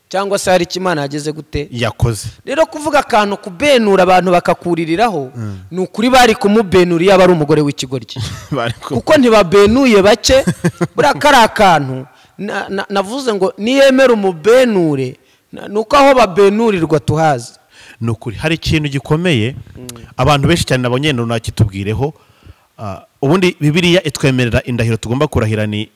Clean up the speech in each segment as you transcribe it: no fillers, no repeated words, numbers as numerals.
Cyangwa se hari icyo Imana yageze gute yakoze. Rero kuvuga akantu kubenura abantu bakakuririraho, ni ukuri bari kumubenura iyo aba ari umugore w'ikigoryi. Kuko ntibabenuye bake, buriya kari akantu navuze ngo niyemera umubenure, nuko aho babenurirwa tuhazi. Ni ukuri hari ikintu gikomeye abantu benshi cyane nabonye nakitubwireho. Ubundi Bibiliya itwemerera indahiro tugomba kurahira ni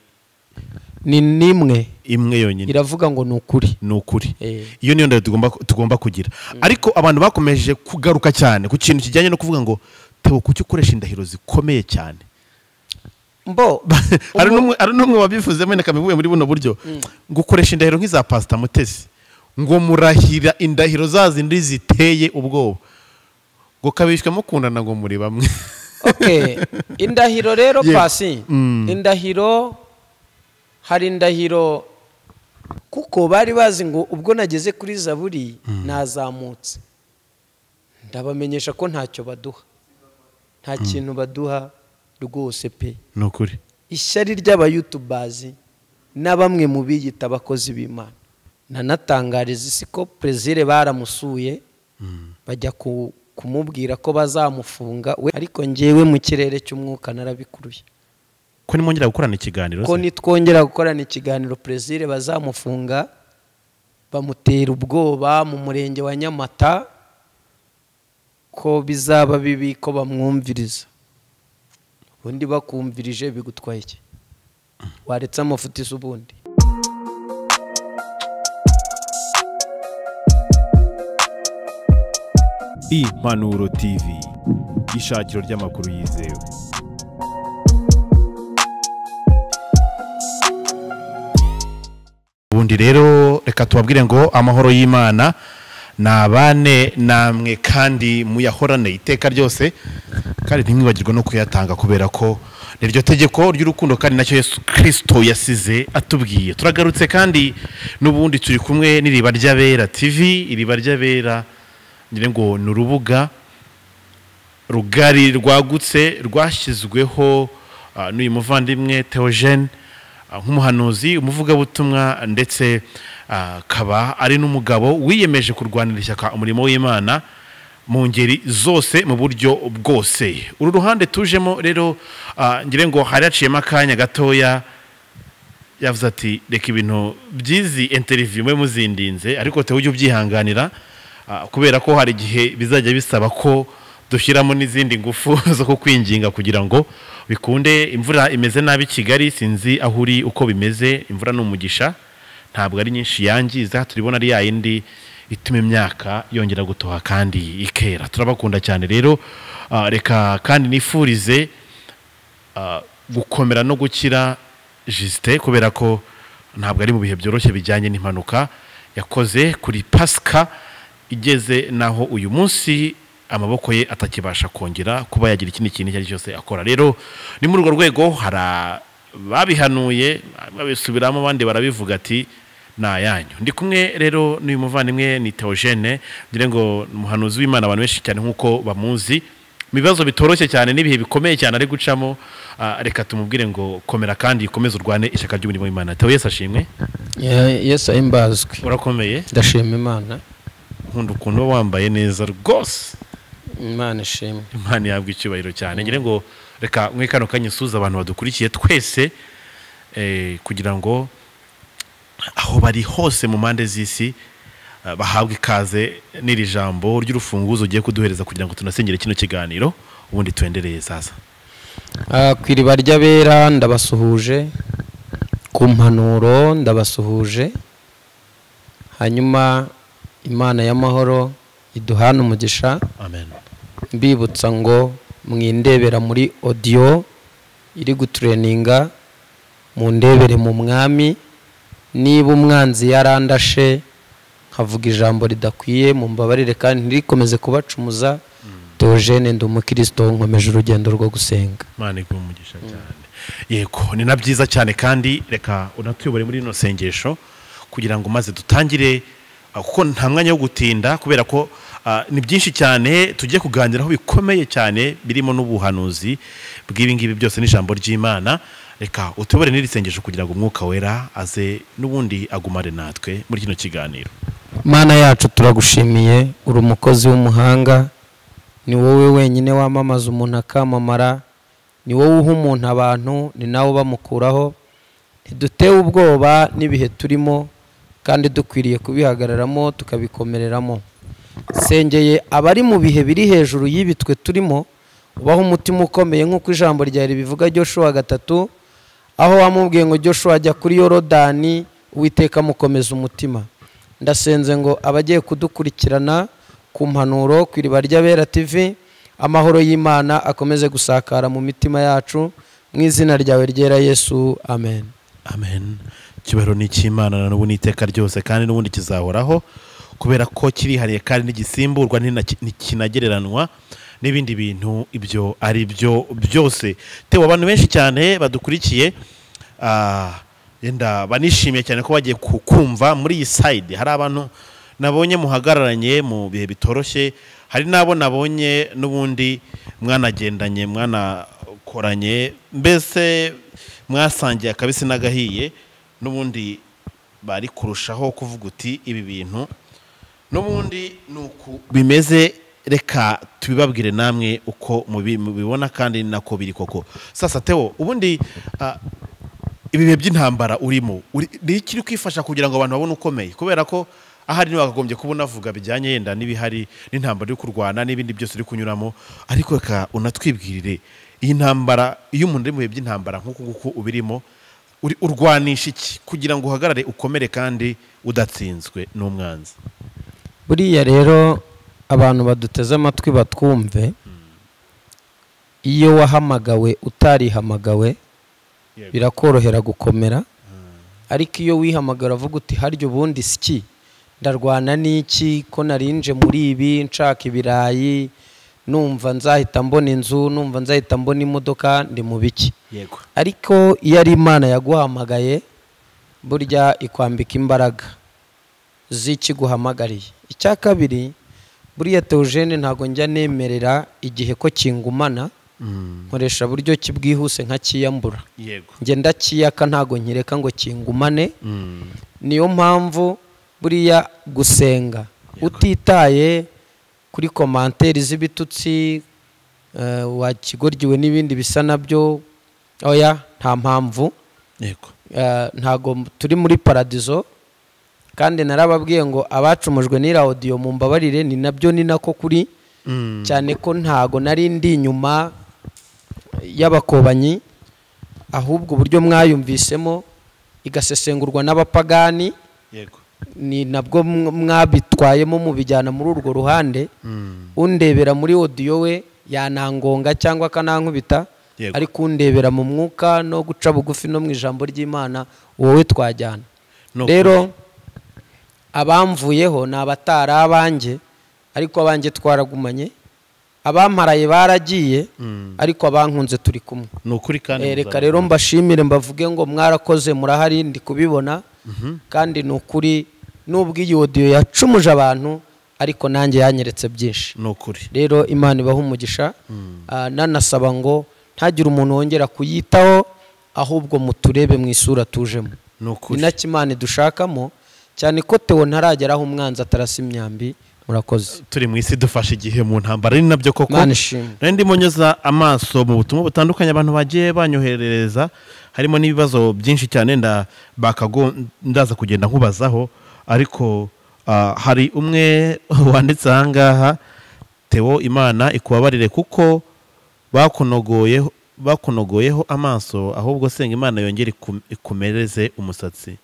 nimwe imwe yonyine, iravuga ngo ni ukuri. Ni ukuri. Iyo niyo ndahiro tugomba kugira. Ariko abantu bakomeje kugaruka cyane ku kintu kijyanye no kuvuga ngo Theo kuki ukoresha indahiro zikomeye cyane. Mbo hari n'umwe wabivuzemo nakabivuye muri buno buryo, ngo ukoresha indahiro nk'iza Pastor Mutesi, ngo murahira indahiro zazindi ziteye ubwoba, ngo kabishwe mukundana ngo muri bamwe. Okay, indahiro rero pasi, indahiro hari indahiro kuko bari bazi ngo ubwo nageze kuri Zaburi nazamutse, ndabamenyesha ko ntacyo baduha, nta kintu baduha rwose pe. Ni ukuri. Ishyari ry'abayutubazi na bamwe mu biyita abakozi b'Imana. Nanatangariza isi ko Prezire baramusuye bajya kumubwira ko bazamufunga we, ariko njyewe mu kirere cy'umwuka narabikuruye. Ko nimwongera gukorana ikiganiro? Ko nitwongera gukorana ikiganiro Prezire bazamufunga, bamutera ubwoba mu murenge wa Nyamata ko bizaba bibi ko bamwumviriza. Ubundi bakumvirije bigutwaye iki? Waretse amafuti ubundi. Impanuro TV, ishakiro ry'amakuru yizewe. Ubundi rero reka tubabwire ngo amahoro y'Imana nabane namwe kandi muyahorane iteka ryose, kandi ntimwibagirwe no kuyatanga kubera ko niryo tegeko ry'urukundo kandi nacyo Yesu Kristo yasize atubwiye. Turagarutse kandi n'ubundi turi kumwe n'Iriba ry'Abera TV. Iriba ry'Abera ngira ngo ni urubuga rugari rwagutse rwashyizweho n'uyu muvandimwe Theogene nk'umuhanuzi, umuvugabutumwa, ndetse akaba ari n'umugabo wiyemeje kurwanira ishyaka umurimo w'Imana mu ngeri zose mu buryo bwose. Uru ruhande tujemo rero ngira ngo hari haciyemo akanya gatoya, yavuze ati reka ibintu by'izi interview mwe muzindinze, ariko Theo ujye ubyihanganira kubera ko hari igihe bizajya bisaba ko dushyiramo n'izindi ngufu zo kukwinginga kugira ngo bikunde. Imvura imeze nabi Kigali, sinzi aho uri uko bimeze, imvura ni umugisha ntabwo ari nyinshi yangiza, turibona ari yayindi ituma imyaka yongera gutoha kandi ikera. Turabakunda cyane rero, reka kandi nifurize gukomera no gukira Justin, kubera ko ntabwo ari mu bihe byoroshye bijyanye n'impanuka yakoze kuri Pasika igeze naho uyu munsi amaboko ye atakibasha kongera kuba yagira ikindi kintu icyo ari cyose akora. Rero ni muri urwo rwego hari babihanuye babisubiramo, abandi barabivuga ati nayanyu. Ndi kumwe rero n'uyu muvandimwe ni Theogene, ngira ngo umuhanuzi w'Imana abantu benshi cyane nkuko bamuzi, mu bibazo bitoroshye cyane n'ibihe bikomeye cyane ari gucamo. Reka tumubwire ngo komera kandi ikomeze urwane ishyaka ry'umurimo w'Imana. Theo, Yesu ashimwe. Yesu ahimbazwe. Urakomeye? Ndashima Imana. Nkunda ukuntu wambaye neza rwose. Imana ishimwe. Imana yabwa icyubahiro cyane. Ngira ngo reka mwe kano kanyisuza abantu badukurikiye twese, kugira ngo aho bari hose mu mpande z'isi bahabwe ikaze n'iri jambo ry'urufunguzo ugiye kuduhereza kugira ngo tunasengere kino kiganiro, ubundi tuendereye sasa. Ku Iriba ry'Abera ndabasuhuje, ku mpanuro ndabasuhuje, hanyuma Imana y'amahoro iduhana umugisha. Amen. Mbibutsa ngo mwindebera muri audio iri gutureninga, mundebere mu mwami. Niba umwanzi yarandashe nkavuga ijambo ridakwiye mumbabarire kandi ntirikomeze kubacumuza. Theogene ndi umukristo nkomeje urugendo rwo gusenga. Imana iguhe umugisha cyane. Yego, ni na byiza cyane kandi reka unatuyobore muri ino sengesho kugira ngo maze dutangire, kuko nta mwanya wo gutinda kubera ko ni byinshi cyane tugiye kuganiraho bikomeye cyane birimo n'ubuhanuzi bw'ibi ngibi byose n'ijambo ry'Imana. Reka utubare n'iri sengesho kugira ngo Umwuka Wera aze n'ubundi agumare natwe muri kino kiganiro. Mana yacu, turagushimiye, uri umukozi w'umuhanga, ni wowe wenyine wamamaza umuntu akamamara, ni wowe uha umuntu abantu, ni nawe ubamukuraho. Ntidutewe ubwoba n'ibihe turimo, kandi dukwiriye kubihagararamo tukabikomereramo. Sengeye abari mu bihe biri hejuru y'ibi twe turimo, ubaho umutima ukomeye nk'uko ijambo ryawe ribivuga Joshua 3, aho wamubwiye ngo Joshua ajya kuri Yorodani, Uwiteka amukomeza umutima. Ndasenze ngo abagiye kudukurikirana ku mpanuro ku Iriba ry'Abera TV, amahoro y'Imana akomeze gusakara mu mitima yacu, mu izina ryawe ryera Yesu, amen. Amen. Icyubahiro ni icy'Imana na n'ubu n'iteka ryose, kandi n'ubundi kizahoraho, kubera ko kirihariye kandi ntigisimburwa, ntikinagereranwa n'ibindi bintu ibyo ari byo byose. Tewe, abantu benshi cyane badukurikiye, yenda banishimiye cyane ko bagiye kukumva muri iyi side. Hari abantu nabonye muhagararanye mu bihe bitoroshye, hari n'abo nabonye n'ubundi mwanagendanye, mwanakoranye, mbese mwasangiye akabisi n'agahiye, n'ubundi bari kurushaho kuvuga uti ibi bintu n'ubundi nuku bimeze. Reka tubibabwire namwe uko mubibona kandi nako biri koko. Sasa Theo, ubundi ibi bihe by'intambara urimo, ni iki uri kwifasha kugira ngo abantu babone ukomeye? Kubera ko ahari niba wakagombye kubona avuga bijyanye yenda n'ibihari n'intambara uri kurwana n'ibindi byose uri kunyuramo, ariko reka unatwibwirire iyi ntambara. Iyo umuntu ari mu bihe by'intambara nk'uku nguku ubirimo, urwanisha iki kugira ngo uhagarare ukomere kandi udatsinzwe n'umwanzi? Buriya rero abantu baduteze amatwi batwumve, iyo wahamagawe utarihamagawe birakorohera gukomera, ariko iyo wihamagara uvuga uti harya ubundi siki ndarwana n'iki, ko narinje muri ibi nshaka ibirayi, numva nzahita mbona inzu, numva nzahita mbona imodoka, ndi mu biki? Ariko iyo ari Imana yaguhamagaye, burya ikwambika imbaraga z'ikiguhamagariye. Icya kabiri, buriya Theogene ntago njya nemerera igihe ko kingumana, nkoresha buryo kibwihuse nka kiyambura. Njye ndakiyaka, ntago nkireka ngo kingumane. Niyo mpamvu buriya gusenga utitaye kuri komanteri z'ibitutsi, wakigoryiwe n'ibindi bisa nabyo, oya nta mpamvu. Ntago turi muri paradizo, kandi narababwiye ngo abacumujwe n'ira audio mumbabarire, ni nabyo ni nako kuri, cyane ko ntago nari ndi inyuma y'abakobanyi, ahubwo uburyo mwayumvisemo igasesengurwa n'abapagani, ni nabwo mwabitwayemo mubijyana muri urwo ruhande. Undebera muri audio we yanangonga cyangwa akanankubita, ariko undebera mu mwuka no guca bugufi no mu ijambo ry'Imana, wowe twajyana. Rero abamvuyeho ni abatari abanjye, ariko abanjye twaragumanye, abamparaye baragiye, ariko abankunze turi kumwe. Reka rero mbashimire, mbavuge ngo mwarakoze, murahari, ndi kubibona, kandi ni ukuri nubwo iyi audio yacumuje abantu, ariko nanjye yanyeretse byinshi. Rero Imana ibahe umugisha, nanasaba ngo ntagire umuntu wongera kuyitaho, ahubwo muturebe mu isura tujemo. Ni nacyo Imana dushakamo, cyane ko Theo ntarageraho umwanzi atarasa imyambi. Murakoze. Turi mu isi dufashe igihe mu ntambara, ari nabyo koko. Nari ndimo nyoza amaso mu butumwa butandukanye abantu bagiye banyoherereza, harimo n'ibibazo byinshi cyane ndaza kugenda nkubazaho, ariko hari umwe wanditse aha ngaha: Theo, Imana ikubabarire kuko bakunogoyeho amaso, ahubwo senga Imana yongere ikumereze umusatsi.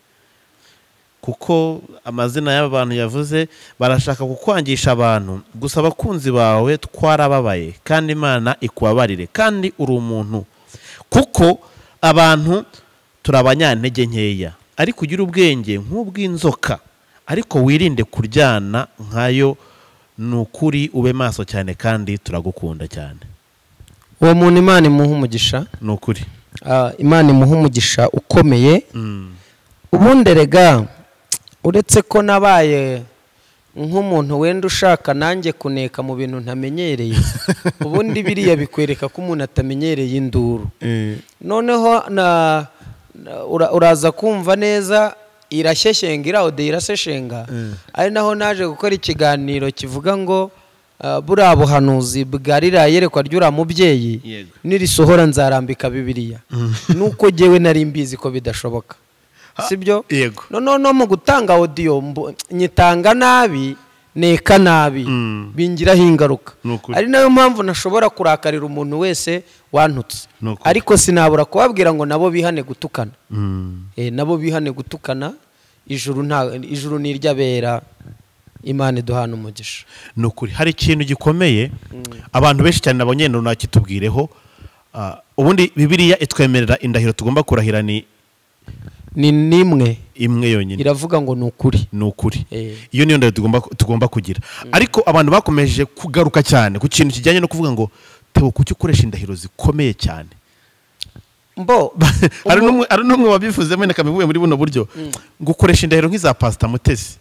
Kuko amazina y'aba bantu yavuze barashaka kukwangisha abantu, gusa abakunzi bawe twarababaye, kandi Imana ikubabarire, kandi uri umuntu, kuko abantu turi abanyantege nkeya, ariko ugira ubwenge nk'ubw'inzoka, ariko wirinde kuryana nkayo, ni ukuri ube maso cyane, kandi turagukunda cyane. Uwo muntu Imana imuha umugisha. Ni ukuri. Imana imuha umugisha ukomeye. Ubundi rega uretse ko nabaye Nk'umuntu wenda ushaka nanjye kuneka mu bintu ntamenyereye, ubundi biriya bikwereka ko umuntu atamenyereye induru. Noneho uraza kumva neza irashyeshyenga, iraode iraseshenga. Ari naho naje gukora ikiganiro kivuga ngo buriya buhanuzi bwa ririya yerekwa ry'uriya mubyeyi nirisohora nzarambika Bibiliya. Nuko jyewe nari mbizi ko bidashoboka, sibyo? Yego. No mu gutanga audio nyitanga nabi, neka nabi, bingiraho ingaruka. Ari nayo mpamvu nashobora kurakarira umuntu wese wantutse, ariko sinabura kubabwira ngo nabo bihane gutukana. Nabo bihane gutukana. Ijuru nta ijuru ni iry'abera. Imana iduhana umugisha. Nukuri hari ikintu gikomeye abantu benshi cyane nabonye ntunakitubwireho. Ubundi Bibiliya itwemerera indahiro tugomba kurahira ni nimwe imwe yonyine, iravuga ngo ni ukuri. Ni ukuri. Iyo niyo ndahiro tugomba kugira. Ariko abantu bakomeje kugaruka cyane ku kintu kijyanye no kuvuga ngo Theo kuki ukoresha indahiro zikomeye cyane. Mbo hari n'umwe wabivuze mwene kamivuye muri buno buryo ngo ukoresha indahiro nk'iza Pastor Mutesi,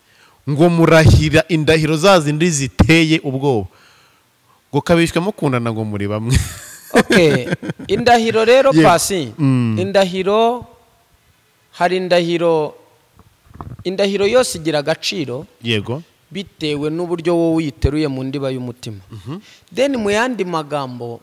ngo murahira indahiro zazindi ziteye ubwoba, ngo kabishwe mukundana ngo muri bamwe. Okay, indahiro rero pasi, indahiro hari indahiro yose igira agaciro. Yego. Bitewe n'uburyo wowe uyiteruye mu ndiba y'umutima. Then mu yandi magambo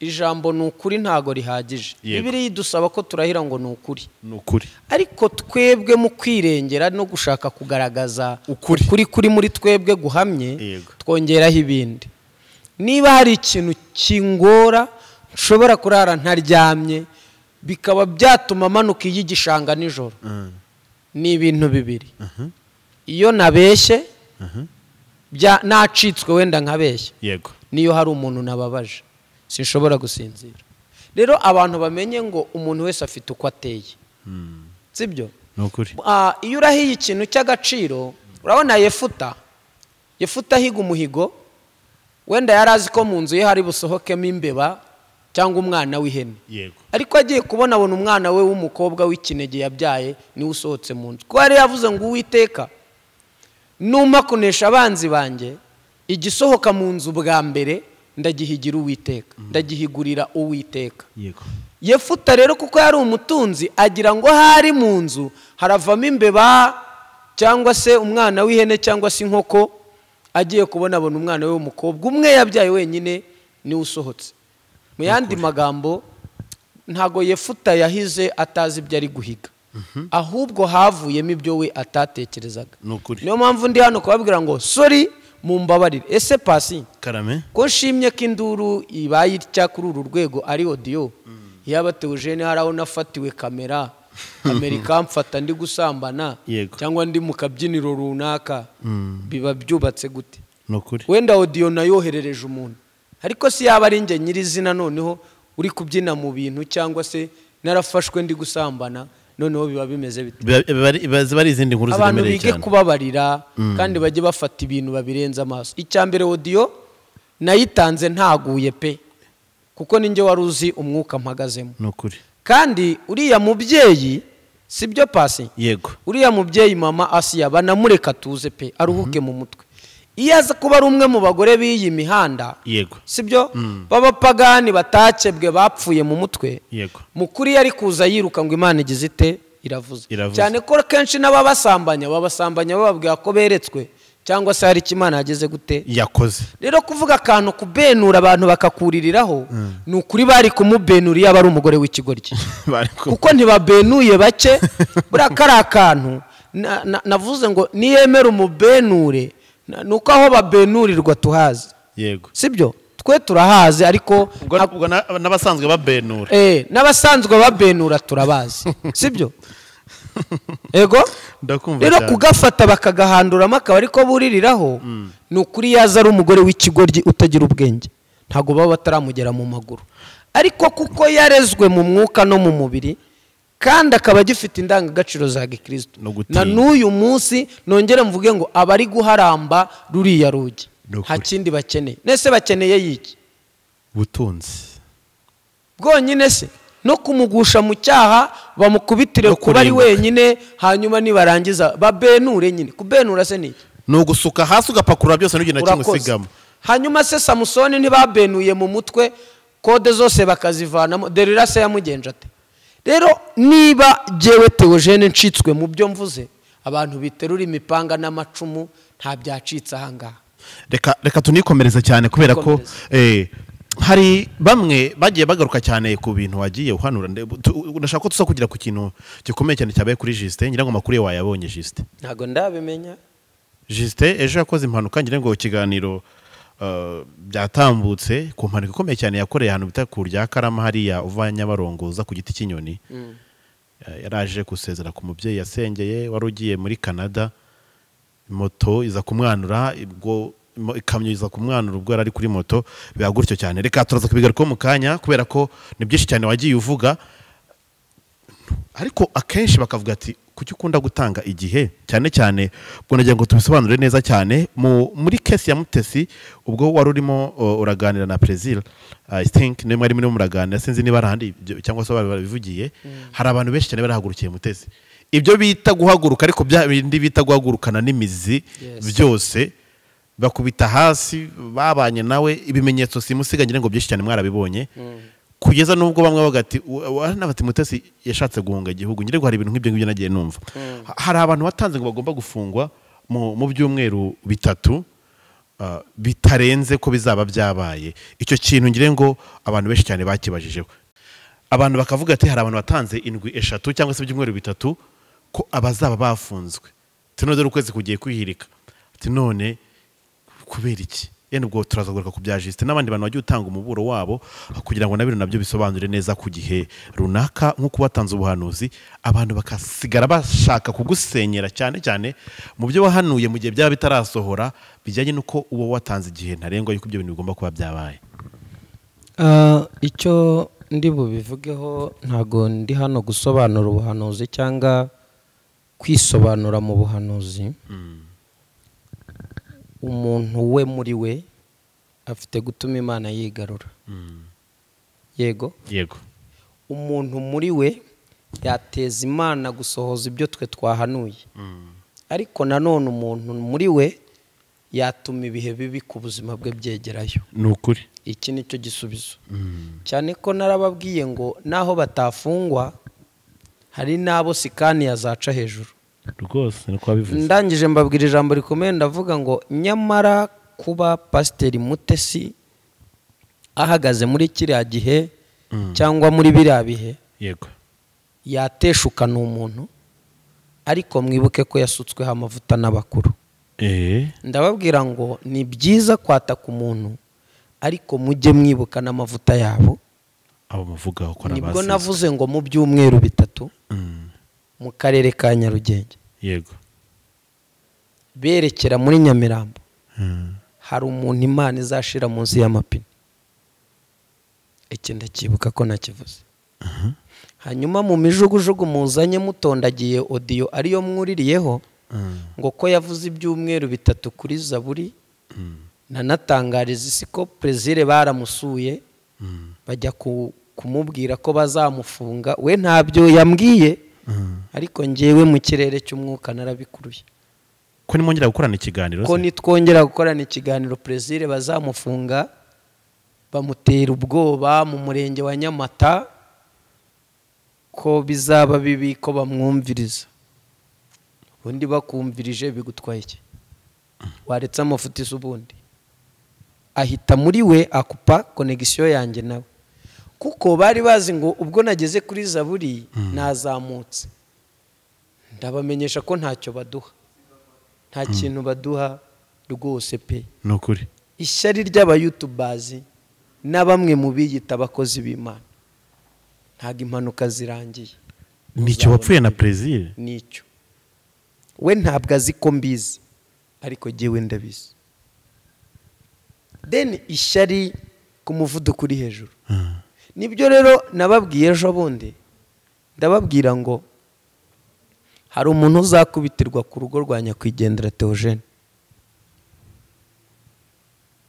ijambo ni ukuri ntago rihagije. Bibiliya idusaba ko turahira ngo ni ukuri. Ni ukuri. Ariko twebwe mu kwirengera no gushaka kugaragaza ukuri kuri muri twebwe guhamye, twongeraho ibindi. Niba hari ikintu kingora nshobora kurara ntaryamye bikaba byatuma manuka y'igishanga nijoro, ni ibintu bibiri. Iyo nabeshye nacitswe wenda nkabeshye, yego, niyo hari umuntu nababaje sinshobora gusinzira. Rero abantu bamenye ngo umuntu wese afite uko ateye, sibyo? Nukuri. Iyo urahiye ikintu cy'agaciro, urabona Yefuta ahiga umuhigo, wenda yarazi ko mu nzu ye hari busohokemo imbeba cyangwa umwana w'ihene. Yego. Ariko agiye kubona abona umwana we w'umukobwa w'ikinege yabyaye niwe usohotse mu nzu. Kuko yari yavuze ngo Uwiteka numa kunesha abanzi banjye, igisohoka mu nzu bwa mbere ndagihigira Uwiteka, ndagihigurira Uwiteka. Yego. Yefuta rero kuko yari umutunzi agira ngo hari mu nzu haravamo imbeba cyangwa se umwana w'ihene cyangwa se inkoko, agiye kubona abona umwana we w'umukobwa umwe yabyaye wenyine niwe usohotse. Mu yandi magambo ntago Yefuta yahize atazi ibyo ari guhiga, ahubwo havuyemo ibyo we atatekerezaga. Niyo mpamvu ndi hano kubabwira ngo sorry, mumbabarire. Ese pasi karame ko nshimye ko induru ibaye itya kuri uru rwego ari audio, yaba Theogene hari aho nafatiwe kamera ikamfata ndi gusambana cyangwa ndi mu kabyiniro runaka, biba byubatse gute? Wenda audio nayoherereje umuntu, ariko si yaba ari njye nyirizina noneho uri kubyina mu bintu cyangwa se narafashwe ndi gusambana, noneho biba bimeze bite? Biba ari izindi nkuru ziremereye cyane. Abantu bige kubabarira kandi bajye bafata ibintu babirenza amaso. Icya mbere audio nayitanze ntaguye pe, kuko ninjye wari uzi umwuka mpagazemo. Nukuri. Kandi uriya mubyeyi, sibyo pasi? Yego. Uriya mubyeyi mama Asiya banamureka tuze pe, aruhuke mu mutwe. Iyo aza kuba ari umwe mu bagore b'iyi mihanda, yego, sibyo, b'abapagani batakebwe bapfuye mu mutwe, yego, mukuri yari kuza yiruka ngo Imana igize ite iravuze. Cyane ko kenshi n'ababasambanya babasambanya bababwira ko beretswe cyangwa se hari icyo Imana yageze gute yakoze. Rero kuvuga akantu kubenura abantu bakakuririraho, ni ukuri bari kumubenura iyo ari umugore w'ikigoryi, kuko ntibabenuye bake. Buriya kari akantu navuze ngo niyemera umubenure, nuko aho babenurirwa tuhazi. Yego. Sibyo? Twe turahazi, ariko ubwo n'abasanzwe babenura, n'abasanzwe babenura turabazi. Sibyo? Ego? Ndakumva. Rero kugafata bakagahanduramo akaba ariko buririraho, ni ukuri yaza ari umugore w'ikigoryi utagira ubwenge, ntago baba bataramugera mu maguru. Ariko kuko yarezwe mu mwuka no mu mubiri kandi akaba agifite indangagaciro za gikristo, na n'uyu munsi nongere mvuge ngo abari guharamba ruriya rugi nta kindi bakeneye. Nese bakeneye yiki? Butunzi bwonyine se no kumugusha mu cyaha bamukubitire kuba ari wenyine, hanyuma nibarangiza babenure nyine. Kubenura se niki? Ni ugusuka hasi ugapakurura byose n'ugenda kimwe usigamo. Hanyuma se Samusoni ntibabenuye mu mutwe kode zose bakazivanamo, Delila se yamugenje ate? Rero niba jyewe Theogene ncitswe mu byo mvuze, abantu biterura imipanga n'amacumu nta byacitse ahangaha. Reka tunikomereza cyane kubera ko hari bamwe bagiye bagaruka cyane ku bintu wagiye uhanura. Ndashaka ko tuza kugira ku kintu gikomeye cyane cyabaye kuri Justin, ngira ngo makuru wayabonye Justin. Ntago ndabimenya. Justin ejo yakoze impanuka, ngira ngo ikiganiro byatambutse ku mpanuka ikomeye cyane yakoreye ahantu bita ku rya Karama hariya uva Nyabarongo uza ku giti cy'inyoni. Yaraje gusezera ku mubyeyi yasengeye wari ugiye muri Canada, moto iza kumwanura, ubwo ikamyo iza kumwanura ubwo yari kuri moto, biba gutyo cyane. Reka turaza kubigarukaho mu kanya kubera ko ni byinshi cyane wagiye uvuga, ariko akenshi bakavuga ati kuki ukunda gutanga igihe cyane cyane. Ubwo nagira ngo tubisobanure neza cyane muri case ya Mutesi, ubwo wari urimo uraganira na Prezil, I think niwe mwari murimo muraganira, sinzi niba arahandi cyangwa se babivugiye. Hari abantu benshi cyane barahagurukiye Mutesi, ibyo bita guhaguruka, ariko bya bindi bita guhagurukana n'imizi byose bakubita hasi, babanye nawe ibimenyetso simusiga ngira ngo byinshi cyane mwarabibonye. Kugeza nubwo bamwe bagati n'abati Mutesi yashatse guhunga igihugu, ngira ngo hari ibintu nk'ibyo ngibyo nagiye numva. Hari abantu batanze ngo bagomba gufungwa mu byumweru bitatu bitarenze ko bizaba byabaye. Icyo kintu ngira ngo abantu benshi cyane bakibajijeho, abantu bakavuga ati hari abantu batanze indwi 3 cyangwa se ibyumweru 3 ko abazaba bafunzwe, tinodera ukwezi kugiye kwihirika, ati none kubera iki? Yenda ubwo turaza kugaruka ku bya Justin n'abandi bantu bagiye utanga umuburo wabo kugira ngo nabiro nabyo bisobanure neza ku gihe runaka, nk'uko batanze ubuhanuzi abantu bakasigara bashaka kugusenyera cyane cyane mu byo wahanuye mu gihe byaba bitarasohora, bijyanye nuko uwo watanze igihe ntarengwa yuko ibyo bintu bigomba kuba byabaye. Icyo ndi bubivugeho, ntago ndi hano gusobanura ubuhanuzi cyangwa kwisobanura mu buhanuzi. Umuntu we muri we afite gutuma Imana yigarura. Yego? Yego. Umuntu muri we yateza Imana gusohoza ibyo twe twahanuye. Ariko nanone umuntu muri we yatuma ibihe bibi ku buzima bwe byegerayo. Ni ukuri. Iki nicyo gisubizo. Cyane ko narababwiye ngo naho batafungwa hari nabo sikani yazaca hejuru. Rwose niko wabivuze. Ndangije mbabwira ijambo rikomeye, ndavuga ngo nyamara kuba Pasiteri Mutesi ahagaze muri kiriya gihe cyangwa muri biriya bihe, yego, yateshukana umuntu, ariko mwibuke ko yasutsweho amavuta n'abakuru. Ndababwira ngo ni byiza kwataka umuntu, ariko mujye mwibuka n'amavuta yabo abo muvugaho ko nibwo navuze ngo mu byumweru 3 mu karere ka Nyarugenge, yego, berekera muri Nyamirambo, hari umuntu Imana izashira munsi y'amapine. Iki ndakibuka ko nakivuze. Hanyuma mu mijugujugu muzanye mutondagiye audio ariyo mwuririyeho ngo ko yavuze ibyumweru 3 kuri Zaburi, nanatangariza isi ko Prezire baramusuye bajya kumubwira ko bazamufunga. We ntabyo yambwiye, ariko njyewe mu kirere cy'umwuka narabikuruye. Ko nimwongera gukorana ikiganiro ko nitwongera gukorana ikiganiro Prezire bazamufunga, bamutera ubwoba mu murenge wa Nyamata ko bizaba bibi ko bamwumviriza. Ubundi bakumvirije bigutwaye iki? Waretse amafuti ubundi. Ahita muri we akupa connection yanjye nawe, kuko bari bazi ngo ubwo nageze kuri Zaburi nazamutse. Ndabamenyesha ko ntacyo baduha, nta kintu baduha rwose pe. Nukuri ishyari ry'abayutubazi na bamwe mu biyita abakozi b'Imana, ntago impanuka zirangiye. Nicyo wapfuye na Prezil? Nicyo we ntabwo azi ko mbizi, ariko jyewe ndabizi. Then ishyari ku muvuduko uri hejuru. Nibyo rero nababwiye ejo bundi, ndababwira ngo hari umuntu uzakubitirwa ku rugo rwa nyakwigendera Theogene.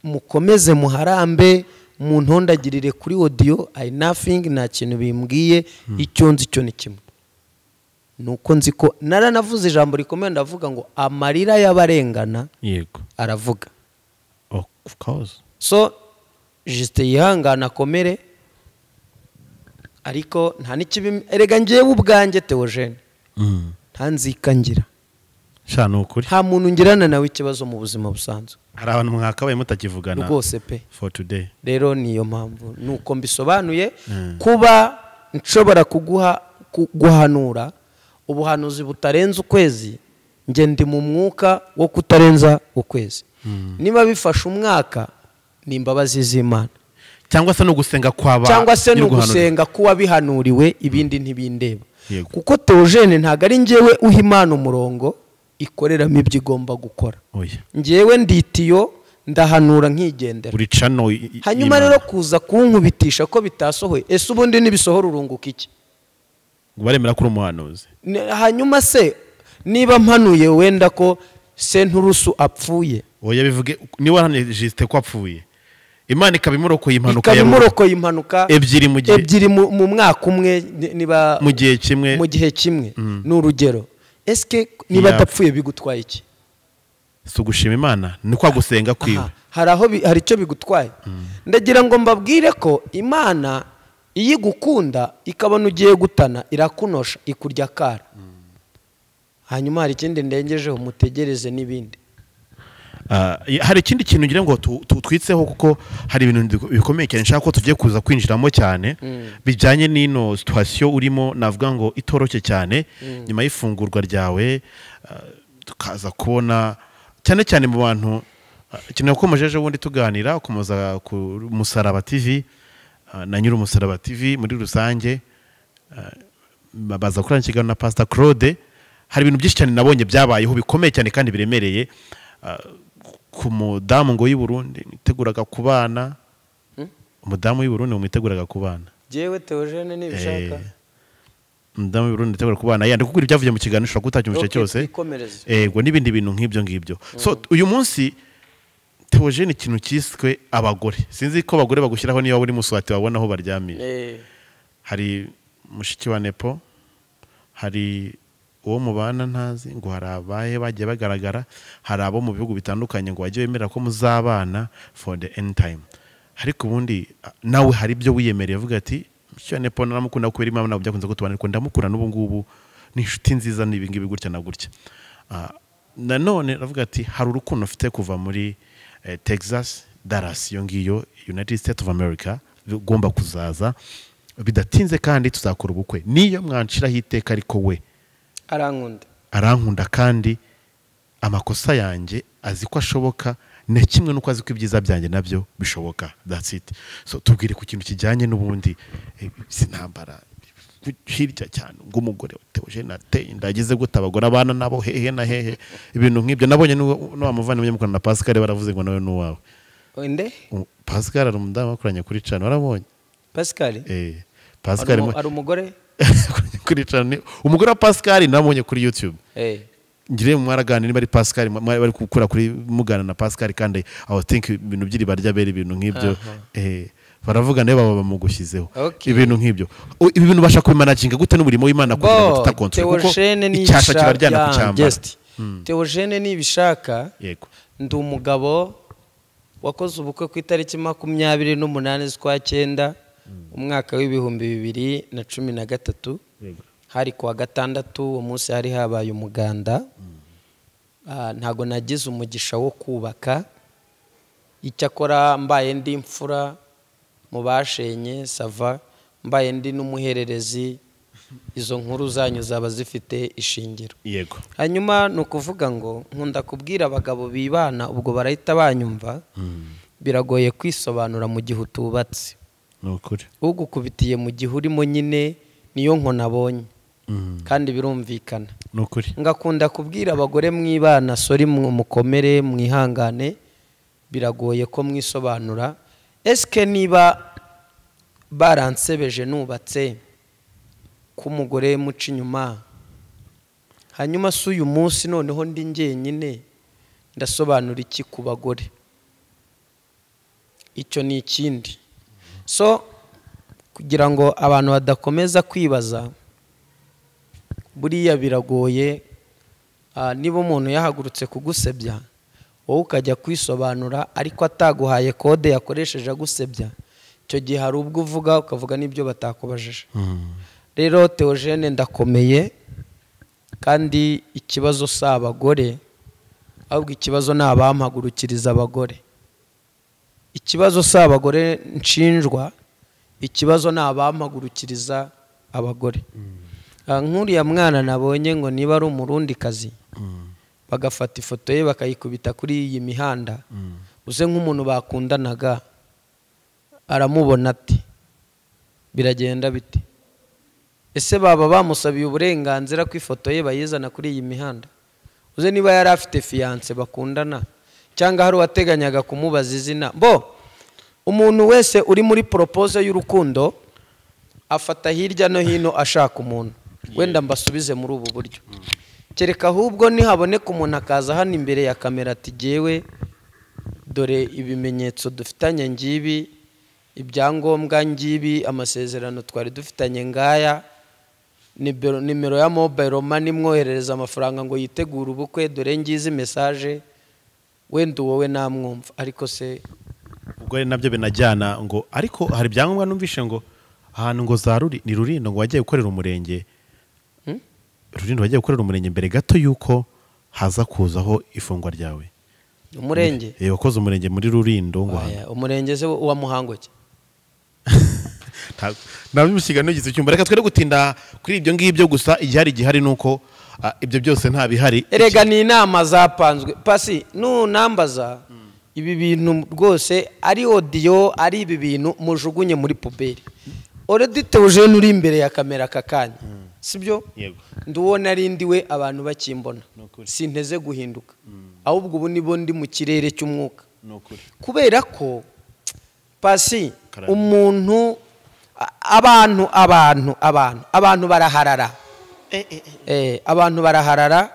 Mukomeze muharambe, muntondagirire kuri audio, I nothing, nta kintu bimbwiye, icyo nzi cyo ni kimwe. Nuko nzi ko naranavuze ijambo rikomeye, ndavuga ngo amarira y'abarengana yego aravuga. Of course. So Justin yihangana akomere, ariko nta n'ikibi. Erega njyewe ubwanjye Theogene nta nzika ngira. Sha ni ukuri. Nta muntu ngirana nawe ikibazo mu buzima busanzwe. Hari abantu mwakabaye mutakivugana rwose pe. For today. Rero niyo mpamvu nuko mbisobanuye, kuba nshobora kuguha guhanura ubuhanuzi butarenze ukwezi, njye ndi mu mwuka wo kutarenza ukwezi. Niba bifashe umwaka ni imbabazi z'Imana, cyangwa se no gusenga kwaba, cyangwa se no gusenga kuwa bihanuriwe, ibindi ntibindeba. Kuko Theogene ntago ari njyewe uha Imana umurongo ikoreramo ibyo igomba gukora. Njyewe nditiyo ndahanura nkigendera. Hanyuma rero kuza kunkubitisha ko bitasohoye, ese ubundi nibisohora urunguka iki? Baremera kuri umuhanuzi. Hanyuma se niba mpanuye wenda ko Senturusu apfuye, oya bivuge niba hano Justin ko apfuye, Imana ikabimurokoye impanuka, ikabimurokoye impanuka ebyiri mu gihe, ebyiri mu mwaka umwe, niba mu gihe kimwe, mu gihe kimwe ni urugero. Eske niba adapfuye bigutwaye iki? Si ugushima Imana, ni kwa gusenga kwiwe. Hari aho hari icyo bigutwaye. Ndagira ngo mbabwire ko Imana iyo igukunda ikabona ugiye gutana irakunosha, ikurya kara. Hanyuma hari ikindi ndengejeho, mutegereze n'ibindi. Hari ikindi kintu ngira ngo tutwitseho, kuko hari ibintu bikomeye cyane nshaka ko tugiye kuza kwinjiramo cyane bijyanye n'ino situation urimo, navuga ngo itoroshye cyane nyuma y'ifungurwa ryawe, tukaza kubona cyane cyane mu bantu ikintu yakomeje bundi tuganira ukomoza ku Musaraba TV na nyiri Umusaraba TV muri rusange, baza kurana ikiganiro na Pastor Claude. Hari ibintu byinshi cyane nabonye byabayeho bikomeye cyane kandi biremereye ku mudamu ngo y'i Burundi mwiteguraga kubana. Umudamu y'i Burundi mwiteguraga kubana. Jewe Theogene nibishaka. Umudamu y'i Burundi mwiteguraga kubana. Yandi kuko ibyavuye mu kiganiro ushobora kutacyumvisha cyose. Yego n'ibindi bintu nk'ibyo ngibyo. So uyu munsi Theogene ikintu cyiswe abagore. Sinzi ko abagore bagushyiraho niba uri muswati wabona aho baryamiye. Hari mushiki wa Nepo, hari uwo mubana ntazi ngo hari abahe bagiye bagaragara, hari abo mu bihugu bitandukanye ngo bajye bemera ko muzabana for the end time. Ariko ubundi nawe hari ibyo wiyemereye avuga ati mushiki wa Nepo naramukunda kubera Imana, ntabwo byakunze ko tubana ariko ndamukura n'ubu ngubu ni inshuti nziza n'ibi ngibi gutya na gutya. Nanone aravuga ati hari urukundo ufite kuva muri Texas, Dallas, iyo ngiyo United States of America, ugomba kuzaza bidatinze kandi tuzakora ubukwe, niyo mwanshiraho iteka ariko we arankunda, arankunda kandi amakosa yanjye azi ko ashoboka, na kimwe nuko azi ko ibyiza byanjye nabyo bishoboka. That's it. So tubwire ku kintu kijyanye n'ubundi sinambara hirya cyane ngo umugore Theogene ateye ndagize gute abagore abana nabo hehe na hehe, ibintu nk'ibyo nabonye n'uwa muvandimwe mukorana na Pascal baravuze ngo nawe n'uwawe. Inde Pascal ari umudamu bakoranye kuri cana, warabonye Pascal? Pascal ari umugore kuri cana, umugore wa Pascal nabonye kuri YouTube. Ngire mwaraganira niba ari Pascal bari gukura kuri mugana na Pascal, kandi I think ibintu by'iriba ry'abera ibintu nk'ibyo baravuga nayo baba bamugushyizeho ibintu nk'ibyo. Ibi bintu basha kubimanaginga gute n'umurimo w'Imana kugira ngo tutakontrol, kuko icyasha kiraryana ku cyambara. Theogene nibishaka. Yego. Ndi umugabo wakoze ubukwe ku itariki 28 z'ukwa 9 umwaka w'2013, hari kuwa gatandatu. Uwo munsi hari habaye umuganda. Ntago nagize umugisha wo kubaka, icyakora mbaye ndi imfura mu bashenye sava, mbaye ndi n'umuhererezi, izo nkuru zanyu zaba zifite ishingiro. Yego. Hanyuma ni ukuvuga ngo nkunda kubwira abagabo bibana, ubwo barahita banyumva, biragoye kwisobanura mu gihe utubatse. Nukuri. Ugukubitiye mu gihe urimo nyine niyo nkona abonye. Kandi birumvikana. Nukuri. Ngakunda kubwira abagore mwibana, sori mukomere mwihangane, biragoye ko mwisobanura. Eske niba baransebeje nubatse ku mugore muca inyuma, hanyuma si uyu munsi noneho ndi njyenyine, ndasobanura iki ku bagore? Icyo ni ikindi. So kugira ngo abantu badakomeza kwibaza, Buriya biragoye, niba umuntu yahagurutse kugusebya wowe ukajya kwisobanura ariko ataguhaye kode yakoresheje agusebya, icyo gihe hari ubwo uvuga ukavuga n'ibyo batakubajije. Rero Theogene ndakomeye, kandi ikibazo si abagore, ahubwo ikibazo ni abampagurukiriza abagore. Ikibazo si abagore nshinjwa, ikibazo ni abampagurukiriza abagore. Nk'uriya mwana nabonye ngo niba ari umurundikazi, bagafata ifoto ye bakayikubita kuri iyi mihanda, uze nk'umuntu bakundanaga aramubona ati biragenda bite? Ese baba bamusabiye uburenganzira ku ifoto ye bayizana kuri iyi mihanda? Uze niba yari afite fiance bakundana, cyangwa hari uwateganyaga kumubaza izina. Bo umuntu wese uri muri propose y'urukundo afata hirya no hino ashaka umuntu. Wenda mbasubize muri ubu buryo, kereka ahubwo nihaboneka umuntu akaza hano imbere ya kamera ati jyewe dore ibimenyetso dufitanye ngibi, ibyangombwa ngibi, amasezerano twari dufitanye ngaya, nimero ya mobile money mwoherereza amafaranga ngo yitegure ubukwe, dore ngizi message, wenda wowe namwumva. Ariko se ubwo ari nabyo binajyana ngo, ariko hari ibyangombwa numvishe ngo ahantu ngo za ruri ni Rurindo ngo wagiye gukorera umurenge, Rurindo wagiye gukorera umurenge mbere gato yuko haza kuzaho ifungwa ryawe. Umurenge? Wakoze umurenge muri Rurindo ngo hano. Umurenge se wa Muhango ki? Nabimusiga nugize icyumba. Reka twere gutinda kuri ibyo ngibyo, gusa igihari gihari nuko ibyo byose nta bihari. Erega ni inama zapanzwe pasi nunambaza ibi bintu rwose ari audio, ari ibi bintu mujugunye muri puberi. Already Theogene uri imbere ya kamera kakanya, sibyo? Nduwona ari ndiwe abantu bakimbona, sinteze guhinduka, ahubwo ubu nibo ndi mu kirere cy'umwuka. Kubera ko pasi umuntu abantu abantu abantu abantu baraharara, abantu baraharara,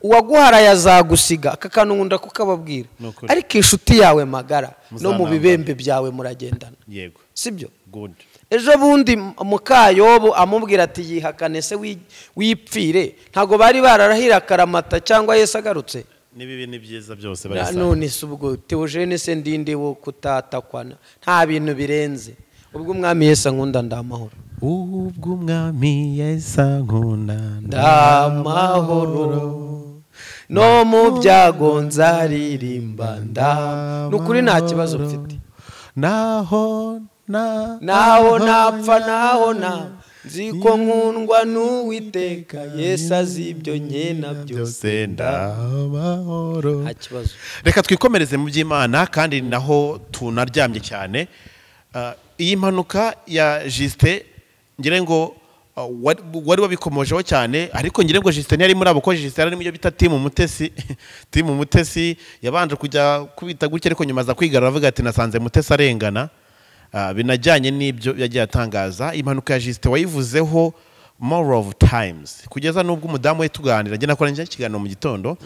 uwaguharaye azagusiga. Aka kantu nkunda kukababwira, ariko inshuti yawe magara no mu bibembe byawe muragendana. Yego, sibyo? Ejo bundi Mukayobo amubwira ati yihakane se wipfire, ntago bari bararahira karamata cyangwa Yesu agarutse. Nibibi ni byiza byose barisa. None se ubwo Theogene se ndinde wo kutatakwana, nta bintu birenze. Ubwo umwami Yesu ankunda ndamahoro, ubwo umwami Yesu ankunda ndamahoro, no mu byago nzaririmba nda. Nukuri nta kibazo mfite, naho naho napfa, naho na nzi ko nkundwa n'Uwiteka, Yesu azi ibyo nkena byose ndamahoro. Nta kibazo. Reka twikomereze mu by'Imana, kandi naho tunaryamye cyane. Iyi mpanuka ya Justin ngira ngo wari wabikomojeho cyane, ariko ngira ngo Justin yari muri abo, ko Justin ari mu byo bita team Mutesi. Team Mutesi yabanje kujya kubita gutya, ariko nyuma aza kwigarura avuga ati nasanze Mutesi arengana. Binajyanye n'ibyo yagiye atangaza. Impanuka ya Justin wayivuzeho more of times, kugeza n'ubwo umudamu we tuganira, njye nakora njye ikiganiro mu gitondo,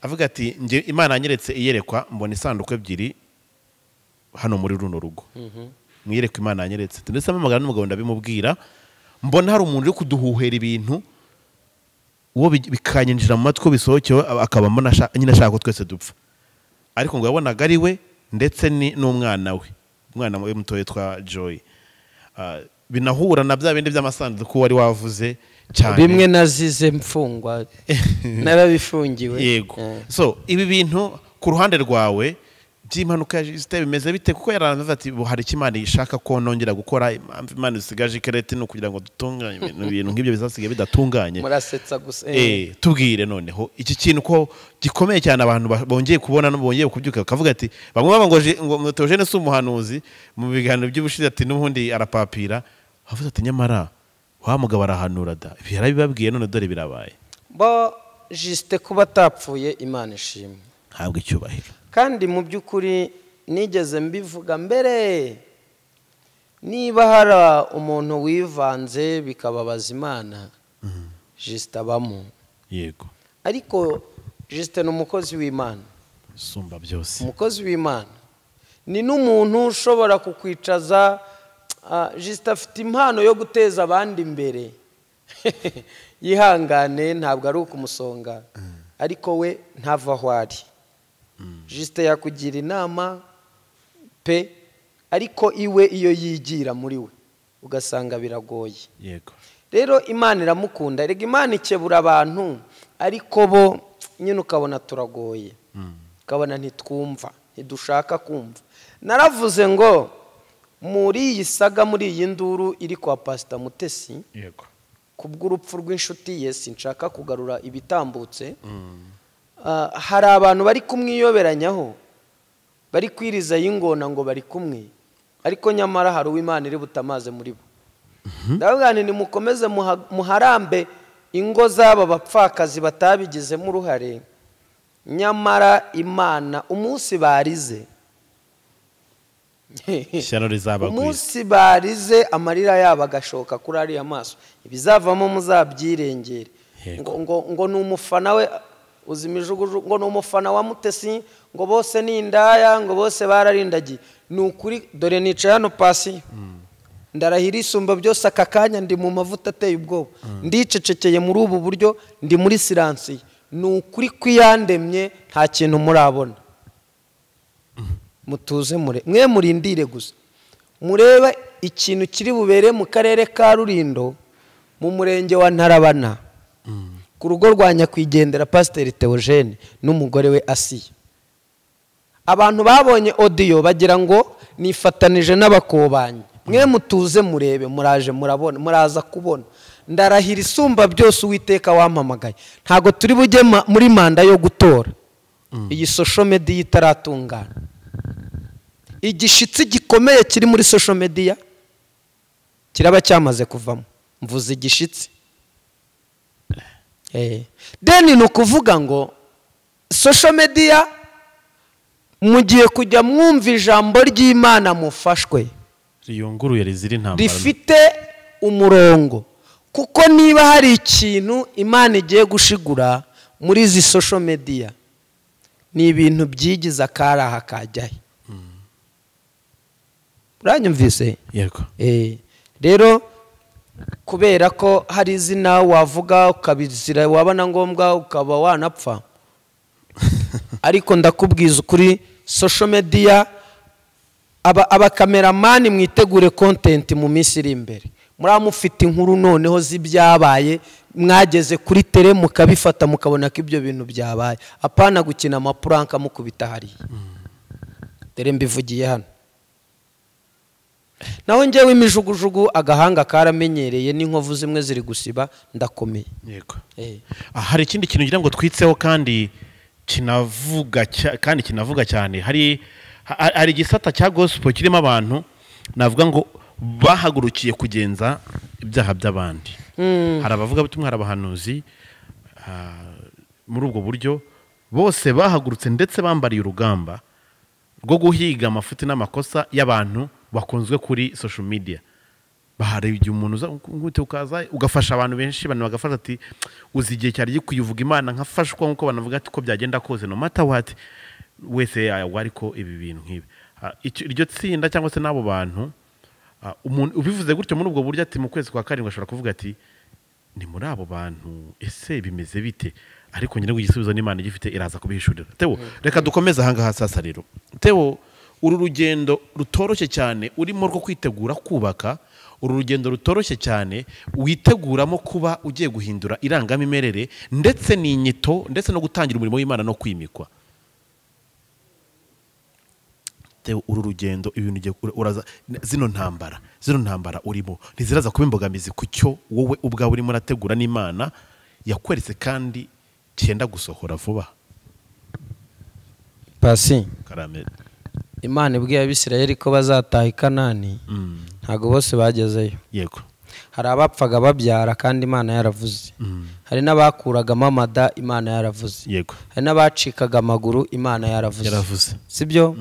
avuga ati njye Imana yanyeretse iyerekwa mbona isanduku ebyiri hano muri runo rugo. Mwiyerekwa Imana yanyeretse, ndetse amamagana n'umugabo ndabimubwira, mbona hari umuntu uri kuduhuhera ibintu uwo bikanyinjira mu matwi bisohokewe, akaba mbona nyine ashaka ko twese dupfa. Ariko ngo yabonaga ari we ndetse n'umwana we, umwana we muto witwa Joy. Binahura na bya bindi by'amasanduku wari wavuze cyane, bimwe nazize mfungwa narabifungiwe. Yego. So ibi bintu ku ruhande rwawe by'impanuka ya Justin bimeze bite? Kuko yaravuze ati hari ikimana ishaka ko nongera gukora, impamvu Imana isigaje ikerete no kugira ngo dutunganye ibintu nk'ibyo bizasigaye bidatunganye. Murasetsa gusa. Tubwire noneho iki kintu ko gikomeye cyane abantu bongeye kubona no bongeye kubyuka bakavuga ati bamwe baba ngo Theogene si umuhanuzi mu biganiro by'ubushize ati n'ubundi arapapira, avuze ati nyamara wa mugabo arahanura da, ibi yarabibabwiye none dore birabaye. Bo Justin kuba atapfuye Imana ishimwe, ntabwo icyubahiro. Kandi mu by'ukuri nigeze mbivuga mbere, niba hari umuntu wivanze bikababaza Imana, Justin abamo. Yego. Ariko Justin ni umukozi w'Imana, sumba byose. Umukozi w'Imana ni n'umuntu ushobora kukwicaza. Justin afite impano yo guteza abandi imbere. Yihangane, ntabwo ari ukumusonga, ariko we ntava aho ari. Juste yakugira inama pe, ariko iwe iyo yigira muri we ugasanga biragoye. Yego. Rero Imana iramukunda, erega Imana ikebura abantu, ariko bo nyine ukabona turagoye, ukabona ntitwumva, ntidushaka kumva. Naravuze ngo muri iyi saga, muri iyi nduru iri kwa Pastor Mutesi, yego, kubw'urupfu rw'inshuti ye, sinshaka kugarura ibitambutse. Hari abantu bari kumwiyoberanyaho, bari kwiriza y'ingona ngo bari kumwe, ariko nyamara hari uw'Imana iri butamaze muri bo. Ndavuga nti nimukomeze muharambe ingo z'aba bapfakazi batabigizemo uruhare, nyamara Imana umunsi barize, ishyano rizabagwira, umunsi barize amarira yabo agashoka kuri ariya maso, ibizavamo muzabyirengere. Ngo ngo ni umufana we uzimijugujugu, ngo ni umufana wa Mutesi, ngo bose ni indaya, ngo bose bararindagiye. Ni ukuri, dore nicaye hano pasi, ndarahira isumba byose, aka kanya ndi mu mavuta ateye ubwoba, ndicecekeye muri ubu buryo, ndi muri siransiye. Ni ukuri kwiyandemye nta kintu murabona. Mutuze mure, mwe murindire gusa murebe ikintu kiri bubere mu karere ka Rulindo, mu murenge wa Ntarabana, ku rugo rwa nyakwigendera Pasiteri Theogene n'umugore we Asiya. Abantu babonye audio bagira ngo nifatanije n'abakobanyi. Mwe mutuze murebe, muraje murabona, muraza kubona. Ndarahira isumba byose Uwiteka wampamagaye. Ntago turi bujye muri manda yo gutora iyi social media itaratungana. Igishitsi gikomeye kiri muri social media kiraba cyamaze kuvamo. Mvuze igishitsi. Deni ni ukuvuga ngo social media mugiye kujya mwumva ijambo ry'Imana mufashwe, riyunguruye rizira intambara, rifite umurongo. Kuko niba hari ikintu Imana igiye gushigura muri izi social media, ni ibintu byigiza karaha kajyahe. Uranyumvise? Yego. Rero kubera ko hari izina wavuga ukabizira, wabana ngombwa ukaba wanapfa, ariko ndakubwiza ukuri, social media abakameramani mwitegure content mu minsi iri imbere. Muramufite inkuru noneho z'ibyabaye, mwageze kuri tele mukabifata mukabona ko ibyo bintu byabaye, apana gukina amapuranka mukubita hariya. Dore mbivugiye hano. Naho njyewe imijugujugu agahanga karamenyereye, n'inkovu zimwe ziri gusiba, ndakomeye. Yego. Hari ikindi kintu ngira ngo twitseho kandi kinavuga kandi kinavuga cyane. Hari igisata cya gospel kirimo abantu navuga ngo bahagurukiye kugenza ibyaha by'abandi. Hari abavuga butumwa, hari abahanuzi, muri ubwo buryo bose bahagurutse ndetse bambariye urugamba rwo guhiga amafuti n'amakosa y'abantu bakunzwe kuri social media. Bahari igihe umuntu uza ngute ukaza ugafasha abantu benshi, abantu bagafasha ati uzi igihe cyari gikwiye Imana nkafashwa, nkuko banavuga ati ko byagenda kose no matter what wese yagwa, ariko ibi bintu nkibi iryo tsinda cyangwa se nabo bantu, umuntu ubivuze gutyo muri ubwo buryo ati mu kwezi kwa karindwi ashobora kuvuga ati ni muri abo bantu ese bimeze bite, ariko nyine igisubizo n'Imana igifite iraza kubihishurira. Theo, reka dukomeze ahangaha sasa. Rero Theo, uru rugendo rutoroshye cyane urimo rwo kwitegura kubaka, uru rugendo rutoroshye cyane witeguramo kuba ugiye guhindura irangamimerere ndetse n'inyito ndetse no gutangira umurimo w'Imana no kwimikwa. Theo, uru rugendo ibintu ugiye uraza, zino ntambara urimo ntiziraza kuba imbogamizi ku cyo wowe ubwawe urimo urategura n'Imana yakweretse kandi cyenda gusohora vuba? Pasi Karame, Imana ibwiye Abisirayeli ko bazataha i Kanani, ntago bose bagezeyo. Yego. Hari abapfaga babyara kandi Imana yaravuze. Hari n'abakuragamo amada Imana yaravuze. Yego. Hari n'abacikaga amaguru Imana yaravuze. Yaravuze. Sibyo?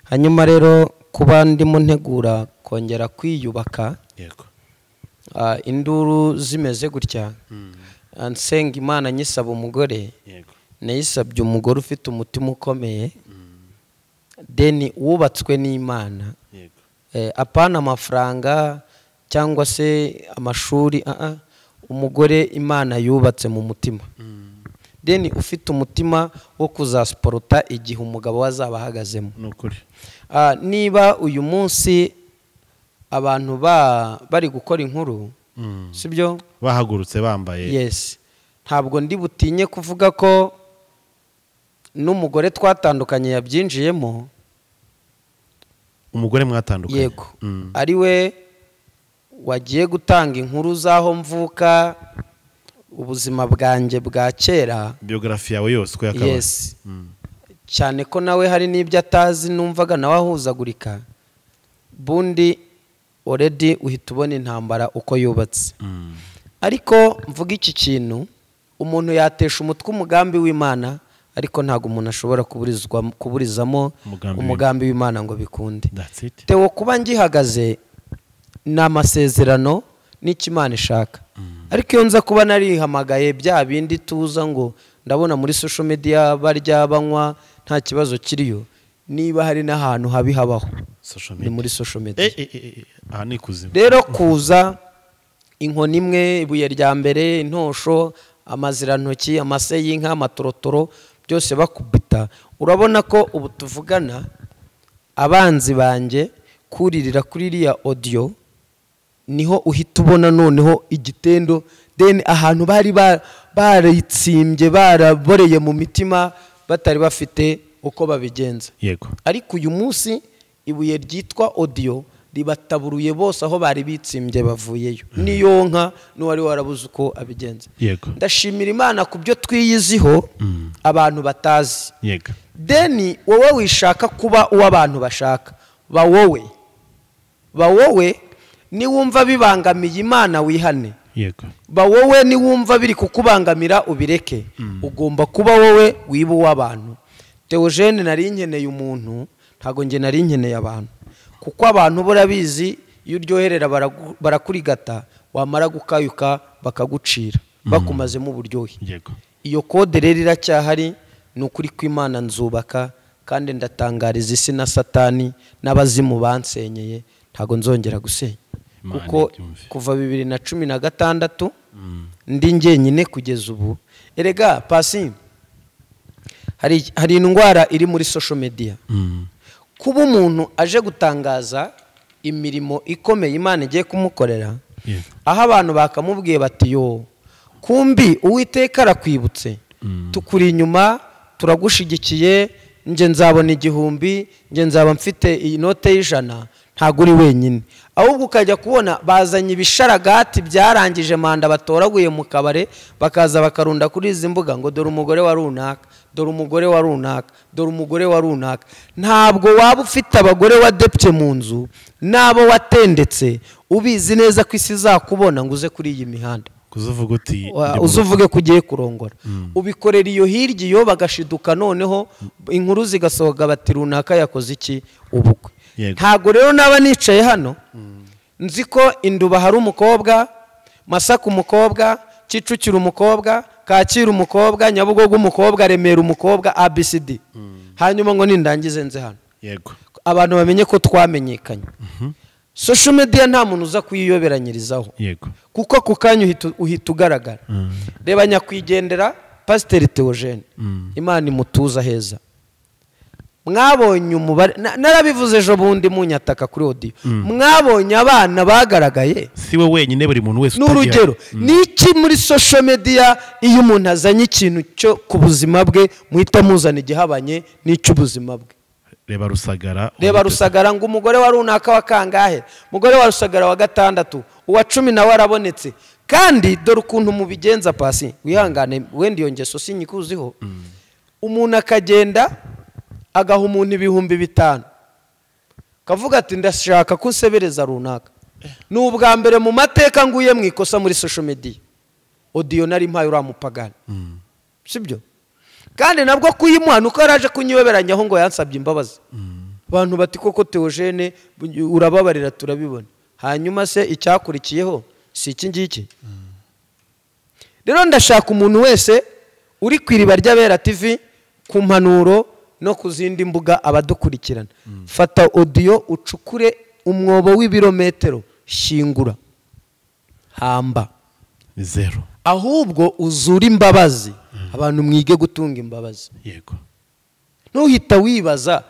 Hanyuma rero kuba ndimo ntegura kongera kwiyubaka, yego, induru zimeze gutya, nsenga Imana nyisaba umugore, yego, nayisabye umugore ufite umutima ukomeye, deni wubatswe n'Imana, yego, apana amafaranga cyangwa se amashuri, Umugore Imana yubatse mu mutima, deni ufite umutima wo kuzasiporota igihe umugabo azaba ahagazemo. Nukuri. Niba uyu munsi abantu bari gukora inkuru, sibyo, bahagurutse bambaye, yes, ntabwo ndi butinye kuvuga ko n'umugore twatandukanye yabyinjiyemo. Umugore mwatandukanye? Yego. Ari we wagiye gutanga inkuru zaho mvuka, ubuzima bwanjye bwa kera, biography yawe yose uko yakabaye. Yes. Cyane ko nawe hari n'ibyo atazi, numvaga nawe ahuzagurika. Bundi already uhita ubona intambara uko yubatse. Ariko mvuga iki kintu, umuntu yatesha umutwe umugambi w'Imana, ariko ntago umuntu ashobora kuburizamo umugambi w'Imana ngo bikunde. Tewo kuba ngihagaze ni amasezerano n'icyo Imana ishaka. Ariko iyo nza kuba narihamagaye bya bindi tuza ngo ndabona muri social media barya banywa nta kibazo kiriyo, niba hari n'ahantu habi habaho ni muri social media. Aha ni kuzimu. Rero kuza inkoni imwe, ibuye rya mbere, intosho, amazirantoki, amase y'inka, amatorotoro, byose bakubita. Urabona ko ubu tuvugana abanzi banjye kuririra kuri iriya audio niho uhita ubona noneho igitendo, then ahantu bari baritsimbye baraboreye mu mitima batari bafite uko babigenza. Yego. Ariko uyu munsi ibuye ryitwa audio ribataburuye bose aho bari bitsimbye bavuyeyo. Niyo nka n'uwari warabuze uko abigenza. Yego. Ndashimira Imana ku byo twiyiziho abantu batazi. Yego. Deni wowe wishaka kuba uwo abantu bashaka, ba wowe. Ba wowe niwumva bibangamiye Imana wihane. Yego. Ba wowe niwumva biri kukubangamira ubireke. Ugomba kuba wowe wiba uw'abantu. Theogene nari nkeneye umuntu, ntago nge nari nkeneye abantu. Kuko abantu burabizi iyo uryoherera barakurigata, wamara gukayuka bakagucira, bakumazemo uburyohe. Yego. Iyo kode rero iracyahari, ni ukuri kw'Imana nzubaka, kandi ndatangariza isi na Satani n'abazimu bansenyeye, ntago nzongera gusenya. Kuko kuva 2016 ndi njyenyine kugeza ubu. Erega pasi hari indwara iri muri social media. Kuba umuntu aje gutangaza imirimo ikomeye Imana igiye kumukorera, aho abantu bakamubwiye bati yo kumbi Uwiteka arakwibutse, tukuri inyuma, turagushigikiye, nje nzabona 1000, nje nzaba mfite iyi note y'100, ntago uri wenyine. Ahubwo ukajya kubona bazanye ibisharagati byarangije manda batoraguye mu kabare, bakaza bakarunda kuri izi mbuga ngo dore umugore wa runaka, dore umugore wa runaka, dore umugore wa runaka. Ntabwo waba ufite abagore wadepye mu nzu nabo watendetse ubizi neza ko isi izakubona ngo uze kuri iyi mihanda, uzuvuge ko ugiye kurongora. Ubikorera iyo hirya iyo bagashiduka, noneho inkuru zigasohoka bati runaka yakoze iki ubukwe. Ntago rero naba nicaye hano nzi ko Induba hari umukobwa, Masaka umukobwa, Kicukiro umukobwa, Kacyiru umukobwa, Nyabugogo umukobwa, Remera umukobwa, ABCD. Hanyuma ngo nindangize nze hano. Yego. Abantu bamenye ko twamenyekanye. Social media nta muntu uza kuyiyoberanyirizaho. Yego. Kuko ku kanya uhita ugaragara. Reba nyakwigendera Pasiteri Theogene. Imana imutuza heza. Mwabonye umubare, narabivuze ejo bundi munyataka kuri audio. Mwabonye abana bagaragaye. Si we wenyine, buri muntu wese utagira. N'urugero, niki muri social media iyo umuntu azanye ikintu cyo ku buzima bwe muhita muzana igihabanye n'icy'ubuzima bwe. Reba Rusagara. Reba Rusagara ngo umugore wa runaka wa kangahe, umugore wa Rusagara wa 6, uwa 10 nawe arabonetse. Kandi dore ukuntu mubigenza pasi, wihangane wenda iyo ngeso sinyikuziho. Umuntu akagenda agaha umuntu 5000, kavuga ati ndashaka kunsebereza runaka. Ni ubwa mbere mu mateka nguye mu ikosa muri social media. Audio nari mpaye uramupagana. Sibyo? Kandi nabwo kuyimuha nuko yaraje kunyiyoberanyaho ngo yansabye imbabazi. Abantu bati koko Theogene urababarira turabibona. Hanyuma se icyakurikiyeho si iki ngiki. Rero ndashaka umuntu wese uri ku Iriba ry'Abera TV ku mpanuro no kuzindi mbuga abadukurikirana. Fata audio ucukure umwobo w'ibirometero, shingura, hamba. Ni zero. Ahubwo uzura imbabazi. Abantu mwige gutunga imbabazi. Yego. Ntuhita wibaza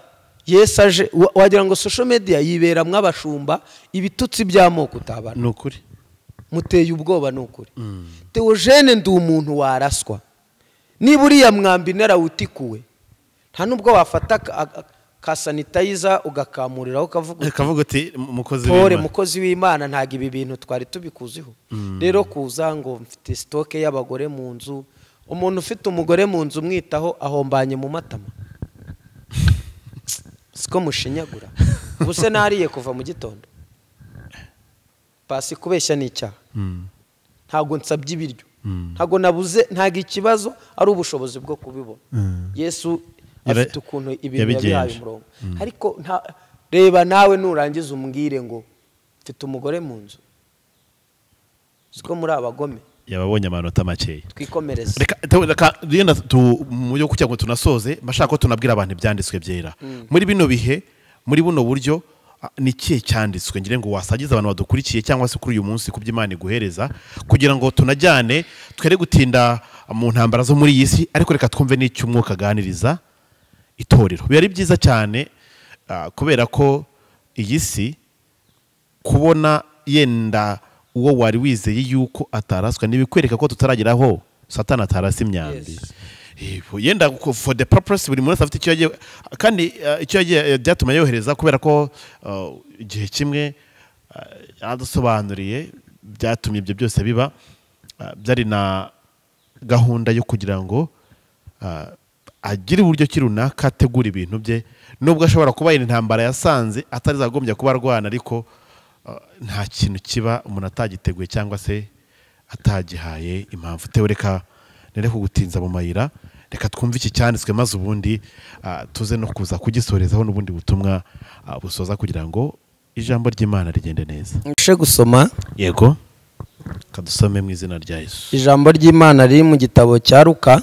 Yesu aje, wagira ngo social media yiberamwo abashumba ibitutsi by'amoko utabana. Ni ukuri. Muteye ubwoba ni ukuri. Theogene ndi umuntu waraswa. Niba uriya mwambi narawutikuwe, nta nubwo wafata ka sanitizer ugakamuriraho ukavuga uti mukozi w'Imana, pore mukozi w'Imana, ntago ibi bintu twari tubikuziho. Rero kuza ngo mfite stock y'abagore mu nzu, umuntu ufite umugore mu nzu umwitaho ahombanye mu matama. Siko mushinyagura. Ubuse nariye kuva mu gitondo. Pasi kubeshya ni icyaha. Ntago nsabye ibiryo. Ntago nabuze, ntago ikibazo ari ubushobozi bwo kubibona. Yesu afite ukuntu ibintu yabihaye umurongo. Ariko reba nawe nurangiza umbwire ngo mfite umugore mu nzu. Siko muri abagome. Yababonye amanota makeya. Twikomereze. Reka yenda mu yo kugira ngo tunasoze, bashaka ko tunabwira abantu ibyanditswe byera. Muri bino bihe, muri buno buryo ni kihe cyanditswe ngire ngo wasagize abantu badukurikiye cyangwa se kuri uyu munsi ku by'Imana iguhereza kugira ngo tunajyane twere gutinda mu ntambara zo muri iyi si, ariko reka twumve n'icyo umwuka aganiriza itorero. Biba ari byiza cyane kubera ko iyi si kubona yenda uwo wari wizeye yuko ataraswa nibikwereka ko tutarageraho Satani atarasa imyambi. Yenda for the purpose buri muntu afite icyo yagiye, kandi icyo yagiye byatuma yohereza kubera ko igihe kimwe yadusobanuriye byatumye ibyo byose biba, byari na gahunda yo kugira ngo agire uburyo ki runaka ategura ibintu bye, nubwo ashobora kuba intambara yasanze atarizagombye kuba arwana, ariko nta kintu kiba umuntu atagiteguye cyangwa se atagihaye impamvu. Reka nere kugutinza mu mayira, reka twumve iki cyanditswe maze ubundi tuze no kuza kugisorezaho n'ubundi butumwa busoza kugira ngo ijambo ry'Imana rigende neza. Nje gusoma. Yego. Kadusome mu izina rya Yesu. Ijambo ry'Imana riri mu gitabo cya Luka.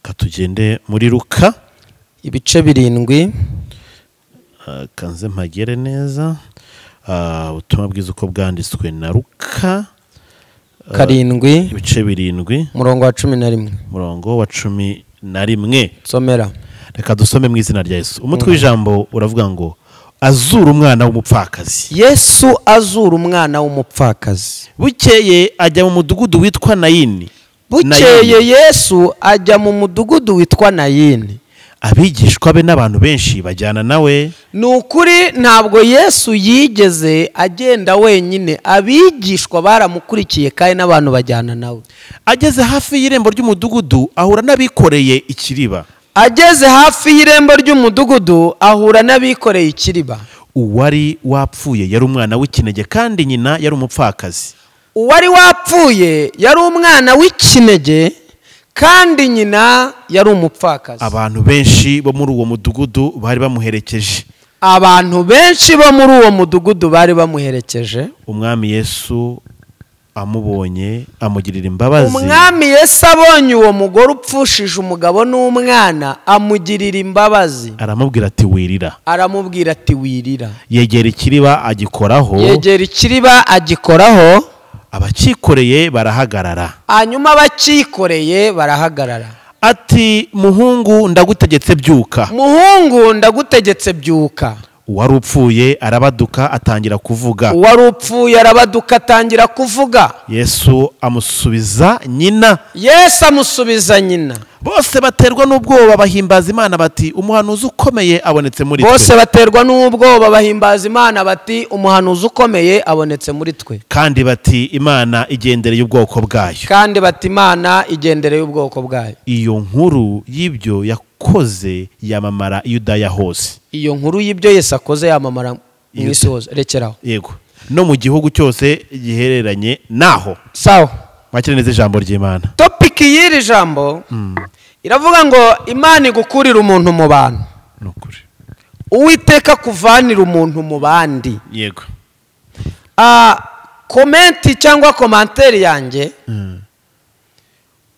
Katugende muri Luka ibice 7. Kanze mpagere neza. Ubutumwa bwiza uko bwanditswe na Luka 7 ibice 7 murongo wa 11. Murongo wa 11. Somera. Reka dusome mu izina rya Yesu. Umutwe w'ijambo uravuga ngo azura umwana w'umupfakazi. Yesu azura umwana w'umupfakazi. Bukeye ajya mu mudugudu witwa Nayini. Bukeye Yesu ajya mu mudugudu witwa Nayini. Abigishwa be n'abantu benshi bajyana nawe. Ni ukuri ntabwo Yesu yigeze agenda wenyine, abigishwa baramukurikiye kandi n'abantu bajyana nawe. Ageze hafi y'irembo ry'umudugudu ahura n'abikoreye ikiriba. Ageze hafi y'irembo ry'umudugudu ahura n'abikoreye ikiriba. Uwari wapfuye yari umwana w'ikinege kandi nyina yari umupfakazi. Uwari wapfuye yari umwana w'ikinege kandi nyina yari umupfakazi. Abantu benshi bo muri uwo mudugudu bari bamuherekeje. Abantu benshi bo muri uwo mudugudu bari bamuherekeje. Umwami Yesu amubonye amugirira imbabazi. Umwami Yesu abonye uwo mugore upfushije umugabo n'umwana amugirira imbabazi. Aramubwira ati wirira. Aramubwira ati wirira. Yegera ikiriba agikoraho. Yegera ikiriba agikoraho. Abakikoreye barahagarara. Hanyuma abakikoreye barahagarara. Ati muhungu ndagutegetse byuka. Muhungu ndagutegetse byuka. Uwari upfuye arabaduka atangira kuvuga. Uwari upfuye arabaduka atangira kuvuga. Yesu amusubiza nyina. Yesu amusubiza nyina. Bose baterwa n'ubwoba bahimbaza Imana bati umuhanuzi ukomeye abonetse muri twe. Bose baterwa n'ubwoba bahimbaza Imana bati umuhanuzi ukomeye abonetse muri twe. Kandi bati Imana igendereye ubwoko bwayo. Kandi bati Imana igendereye ubwoko bwayo. Iyo nkuru y'ibyo yakoze yamamara i Yudaya hose. Iyo nkuru y'ibyo Yesu akoze yamamara mu isi hose. Rekeraho. Yego. No mu gihugu cyose gihereranye naho. Sawa. Mwakire neza ijambo ry'Imana. Topic y'iri jambo iravuga ngo Imana igukurira umuntu mu bantu. Nukuri. Uwiteka kuvanira umuntu mu bandi. Yego. Comment cyangwa commentaire yanjye.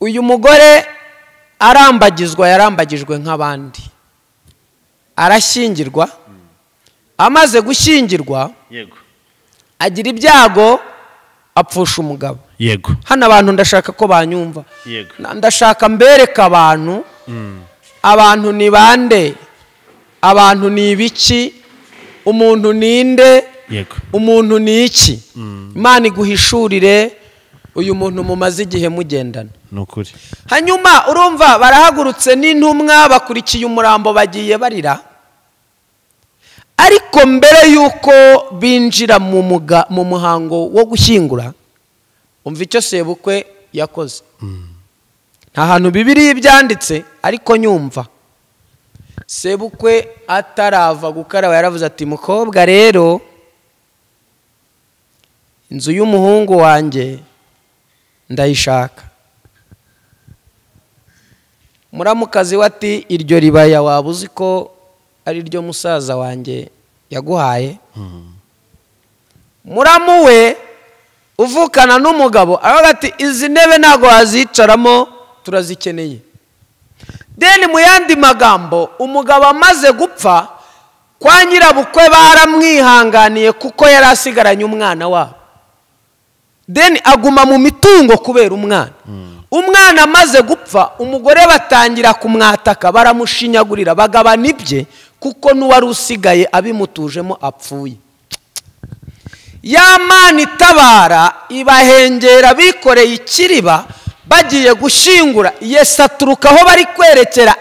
Uyu mugore arambagizwa, yarambagijwe nk'abandi. Arashyingirwa. Amaze gushyingirwa, yego, agira ibyago Apfusha umugabo. Yego. Hano abantu ndashaka ko banyumva. Yego. Ndashaka mbereka abantu. Abantu ni bande? Abantu ni ibiki? Umuntu ninde? Yego. Umuntu ni iki? Imana iguhishurire uyu muntu mumaze igihe mugendana. Nukuri. Hanyuma urumva barahagurutse n'intumwa bakurikiye umurambo bagiye barira. Ariko mbere yuko binjira mu muhango wo gushyingura, umva icyo sebukwe yakoze. Nta hantu Bibiliya ibyanditse ariko nyumva. Sebukwe atarava gukaraba yaravuze ati mukobwa rero inzu y'umuhungu wanjye ndayishaka. Muramukazi we ati iryo ribaya waba uzi ko ari ryo musaza wanjye yaguhaye. Muramu we uvukana n'umugabo aravuga ati izi ntebe ntabwo wazicaramo turazikeneye. Deni mu yandi magambo umugabo amaze gupfa kwa nyirabukwe baramwihanganiye kuko yari asigaranye umwana wabo. Deni aguma mu mitungo kubera umwana. Umwana amaze gupfa umugore batangira kumwataka baramushinyagurira bagabana ibye kuko n'uwari usigaye abimutujemo apfuye. Ya Mana itabara ibahengera bikoreye ikiriba bagiye gushyingura. Yesu aturuka aho bari kwerekera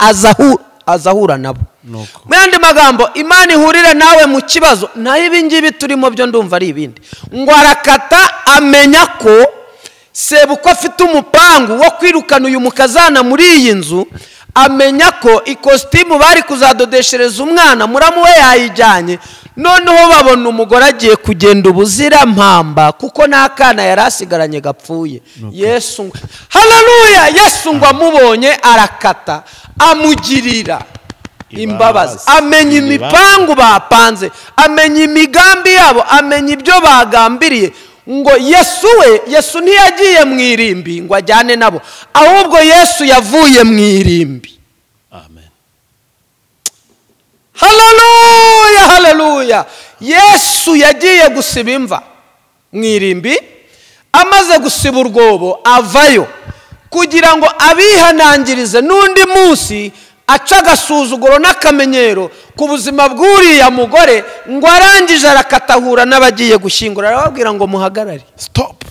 azahura nabo. Mu yandi magambo Imana ihurira nawe mu kibazo, naho ibi ngibi turimo byo ndumva ari ibindi. Ngo arakata amenya ko sebukwe afite umupangu wo kwirukana uyu mukazana muri iyi nzu, amenya ko ikositimu bari kuzadodeshereza umwana muramu we yayijyanye. Noneho babona umugore agiye kugenda ubuzira mpamba kuko n'akana yari asigaranye gapfuye. Yesu, haleluya! Yesu ngo amubonye arakata amugirira imbabazi, amenya imipangu bapanze, amenya imigambi yabo, amenya ibyo bagambiriye. Ngo Yesu we, Yesu ntiyagiye mu irimbi ngo ajyane nabo, ahubwo Yesu yavuye mu irimbi. Amen. Haleluya, haleluya. Yesu yagiye gusiba imva mu irimbi, amaze gusiba urwobo avayo kugira ngo abihanangirize n'undi munsi aca agasuzuguro n'akamenyero ku buzima bw'uriya mugore. Ngo arangije arakatahura n'abagiye gushyingura arababwira ngo muhagarare, stop,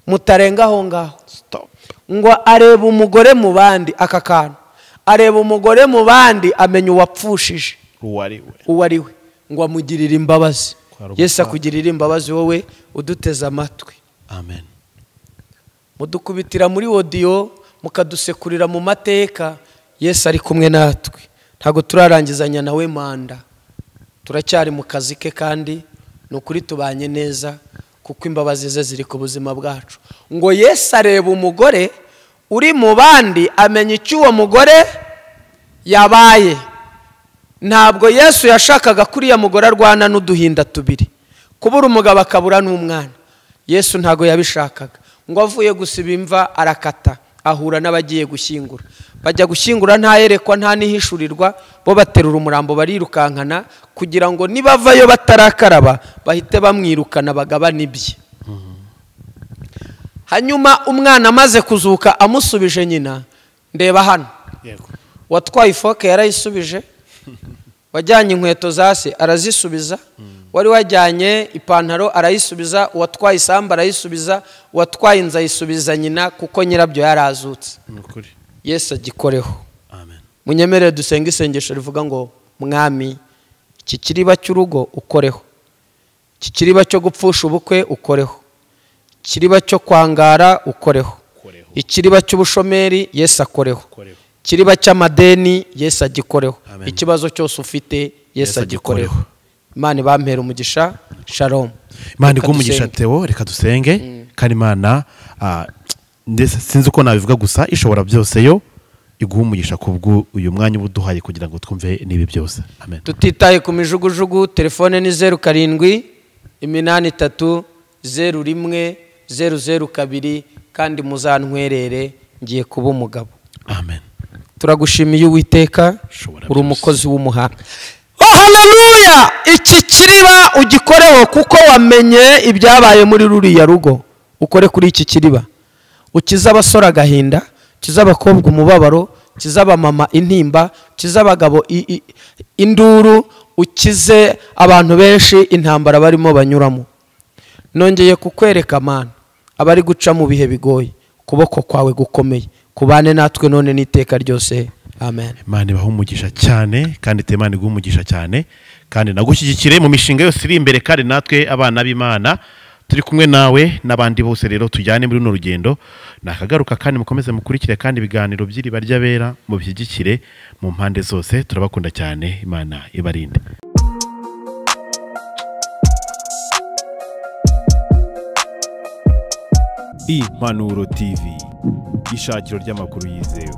mutarenga aho ngaho, stop. Ngo areba umugore mu bandi, aka kantu areba umugore mu bandi amenya uwapfushije uwo ari we, ngo amugirire imbabazi. Yesu akugirira imbabazi wowe uduteze amatwi. Amen. Mudukubitira muri audio mukadusekurira mu mateka. Yesu ari kumwe natwe, ntabwo turarangizanya nawe manda, turacyari mu kazi ke kandi ni ukuri tubanye neza kuko imbabazi ze ziri ku buzima bwacu. Ngo Yesu areba umugore uri mu bandi amenya icyo uwo mugore yabaye. Ntabwo Yesu yashakaga kuriya mugore arwana n'uduhinda tubiri, kubura umugabo akabura n'umwana. Yesu ntabwo yabishakaga. Ngo avuye gusiba imva arakata ahura n'abagiye gushyingura. Bajya gushyingura ntayerekwa nta nihishurirwa, bo baterura umurambo barirukankana kugira ngo nibavayo batarakaraba bahite bamwirukana bagabana ibye. Hanyuma umwana amaze kuzuka amusubije nyina, ndeba hano. Yego. Watwaye ifoke yarayisubije, wajyanye inkweto za se arazisubiza, wari wajyanye ipantaro arayisubiza, uwatwaye isamba arayisubiza, uwatwaye inzu ayisubiza nyina kuko nyirabyo yarazutse. Nukuri. Yesu agikoreho. Amen. Munyemerere dusenge isengesho rivuga ngo Mwami, iki kiriba cy'urugo ukoreho, iki kiriba cyo gupfusha ubukwe ukoreho, ikiriba cyo kwangara ukoreho, ikiriba cy'ubushomeri Yesu akoreho, ikiriba cy'amadeni Yesu agikoreho, ikibazo cyose ufite Yesu agikoreho. Imana ibampere umugisha. Shalom. Imana iguhe umugisha Theo, reka dusenge. Kandi Imana ndetse sinzi uko nabivuga gusa ishobora byose yo iguha umugisha kubwo uyu mwanya ubuduhaye kugira ngo twumve nibi byose. Amen. Tutitaye ku mijugujugu, telefone ni 07 83 01 002 kandi muzantwerere ngiye kuba umugabo. Amen. Turagushimiye Uwiteka, uri umukozi w'umuhanga. Oh haleluya! Iki kiriba ugikoreho kuko wamenye ibyabaye muri ruriya rugo. Ukore kuri iki kiriba, ukize abasore agahinda, ukize abakobwa umubabaro, ukize abamama intimba, ukize abagabo induru, ukize abantu benshi intambara barimo banyuramo. Nongeye kukwereka Mana abari guca mu bihe bigoye, ukuboko kwawe gukomeye kubane natwe none n'iteka ryose. Amen. Imana ibahe umugisha cyane, kandi Imana iguhe umugisha cyane, kandi nagushyigikire mu mishinga yose iri imbere, kandi natwe abana b'Imana turi kumwe nawe n'abandi bose rero tujyane muri runo rugendo. Nakagaruka kandi mukomeze mukurikire kandi ibiganiro by'Iriba ry'Abera mubishyigikire mu mpande zose. Turabakunda cyane, Imana ibarinde. Impanuro TV, ishakiro ry'amakuru yizewe.